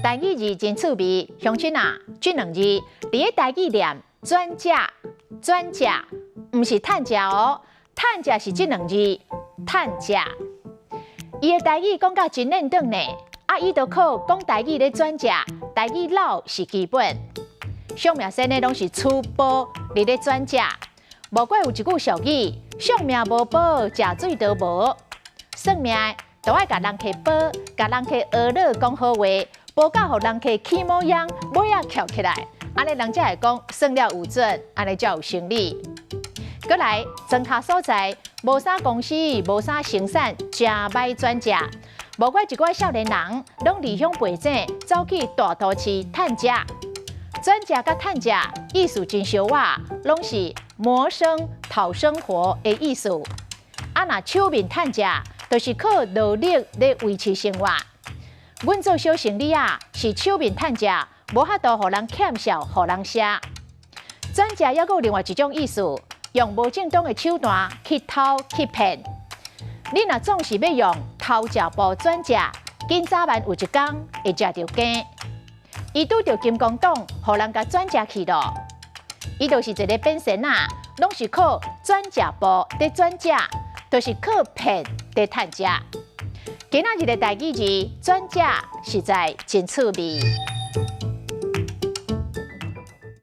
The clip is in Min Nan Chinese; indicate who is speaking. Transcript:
Speaker 1: 台語字真趣味，鄉親啊，這兩字佇咧台語念轉食，轉食，毋是趁食哦，趁食是這兩字，趁食。伊的台語講甲真輪轉呢，啊，伊就靠講台語咧轉食，台語老是基本。相命先呢攏是粗暴佇咧轉食，無怪有一句俗語：相命無報，食水都無。算命都愛共人客報，共人客學樂講好話，報到予人客起毛樣，尾仔翹起來，按呢人才會講算了有準，按呢才有生理。閣來，莊跤所在無啥公司，無啥生產，誠歹轉食。無怪一寡少年人攏離鄉背井，走去大都市趁食。轉食佮趁食意思真相倚，攏是謀生討生活的意思。啊，若手面趁食，就是靠勞力咧維持生活。阮做小生理仔，是手面趁食，無法度予人欠笑，予人寫。轉食猶閣有另外一種意思，用無正當的手段去偷去騙。你若總是欲用偷食步轉食，緊早晚有一工會食著羹。伊拄著金剛擋，予人共轉食去囉。伊就是一个變仙仔，攏是靠轉食步佇轉食，就是靠騙佇趁食。今仔日的台語字轉食實在真趣味。